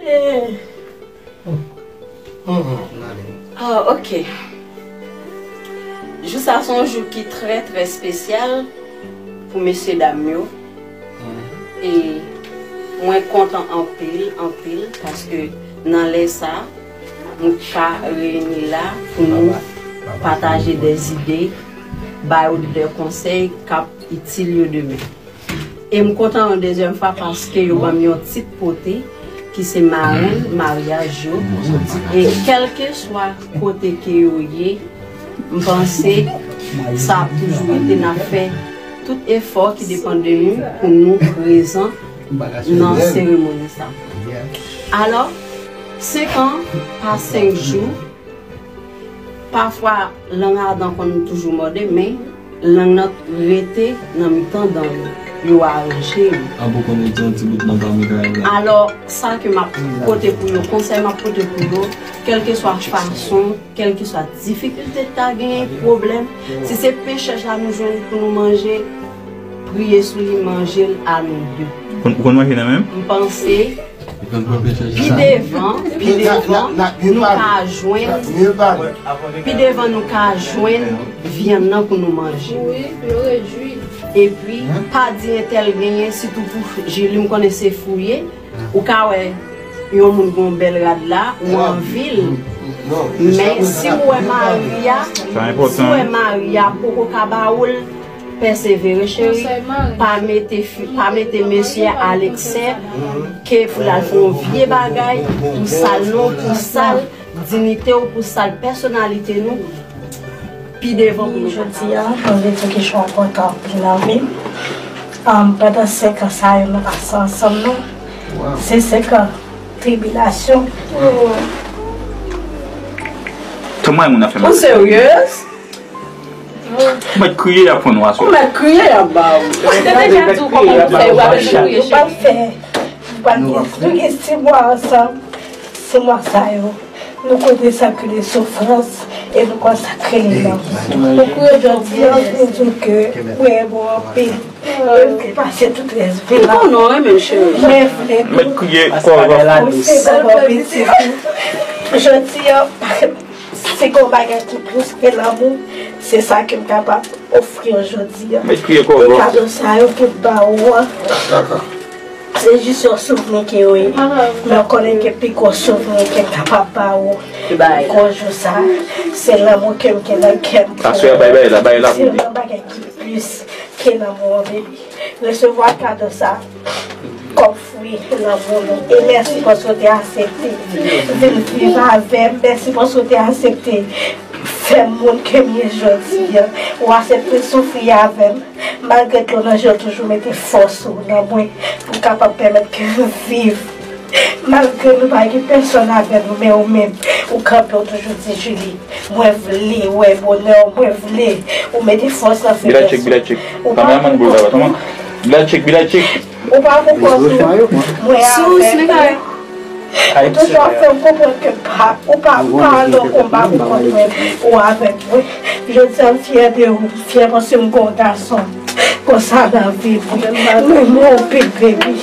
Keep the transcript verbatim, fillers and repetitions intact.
Eh. Ah, ok. Jou sa se yon jou ki trè, trè espesyal pou mesye dam yo. E mwen kontan anpil, anpil, paske nan lè sa, nou ka reyini la pou nou pataje de zide, ba yo de konsèy k ap itil yo demen. E m kontan yon dezyèm fwa paske yo ban m yon tit pote ki se marenn maryaj yo. E kèlkeswa kote ke yo ye, m panse sa ap toujou rete, n ap fè tout efò ki depann de nou pou nou prezan nan seremoni sa. Alò, senk an pa senk jou, pafwa lang adan konn toujou mòde, men lang nan rete nan mitan dan yo, yo aranje yo. An pou konnen di yon ti bout nan pami kay la. Alò, sa ke m ap pote pou yo, konsèy m ap pote pou yo, kèlkeswa fason, kèlkeswa difikilte ta genyen, pwoblèm, si se pen chèch la nou jwenn pou nou manje, priye sou li, manje l a nou de. Ou konn manje nan menm? M panse pi devan, pi devan, nou ka jwenn, pi devan nou ka jwenn vyann nan pou nou manje. Epi, pa di entèl genyen, sitou pou Jili, m konnen se fou ye. Ou ka wè yon moun gen yon bèl rad la, ou anvi l. Men si ou wè mari a, si ou wè mari a poko ka ba ou l, pèsevere, cheri. Pa mete fi, pa mete mesye a leksè, ke pou l al fè yon vye bagay, pou sal non, pou sal diyite w, pou sal pèsonalite nou, pi devan pou nou. Jodi a, mwen vle di ke jou enpòtan anpil nan vi m. Um, pandan senk an sa yo nou pase ansanm nan, se senk an tribilasyon. Kòman moun ap fè mal? Ou seryez? Ou mèt kriye, y ap pran nou aswè. Ou mèt kriye, y ap ba ou. Mwen te deja di w kòman pou fè, ou pa bezwen kriye, cheri. Nou pral fè, nou pral gen, nou gen sis mwa ansanm. Sis mwa sa yo, nou konn sakile soufrans e nou konn sakile lanmou. Pou kriye jodi a, m di w ke mwen renmen w anpil. E m pase tout rès vi m. Ou konnen w renmen m, cheri. Mwen vle nou. Mèt kriye, kò w. Ou se manman pitit ou. Jodi a, si gen yon bagay ki plis ke lanmou, se sa ke m kapab ofri w jodi a. Mèt kriye, kò w. E kado sa yo ke m ba ou an, se jis yon souvni ke yo ye. Men w konnen ke pi gwo souvni ke m kapab ba ou pou jou sa, se lanmou ke m gen nan kè m pou ou. Aswè a, bay, bay la, bay la pou li. Se yon bagay ki plis ke lanmou an, baby. Resevwa kado sa kòm fwi lanmou nou. E mèsi paske w te aksepte vin viv avè m. Mèsi paske w te aksepte fè m moun ke m ye jodi a. Ou aksepte soufri avè m. Malgre dlo nan je w, toujou mete fòs ou nan mwen pou kapab pèmèt ke m viv. Malgre nou pa gen pèsòn avè nou, men ou menm, ou kanpe, ou toujou di, Julie, mwen vle wè bonè w, mwen vle. Ou mete fòs nan feblès ou. Ou pa pou kont ou. Ou pa pou kont ou. Mwen avèk ou. Ou toujou ap fè m konprann ke pa, ou pa, pa nan konba pou kont mwen, ou avèk mwen. Jodi a, m fyè de ou, m fyè paske m gen yon gason konsa nan vi mwen. Mwen, mwen, big baby.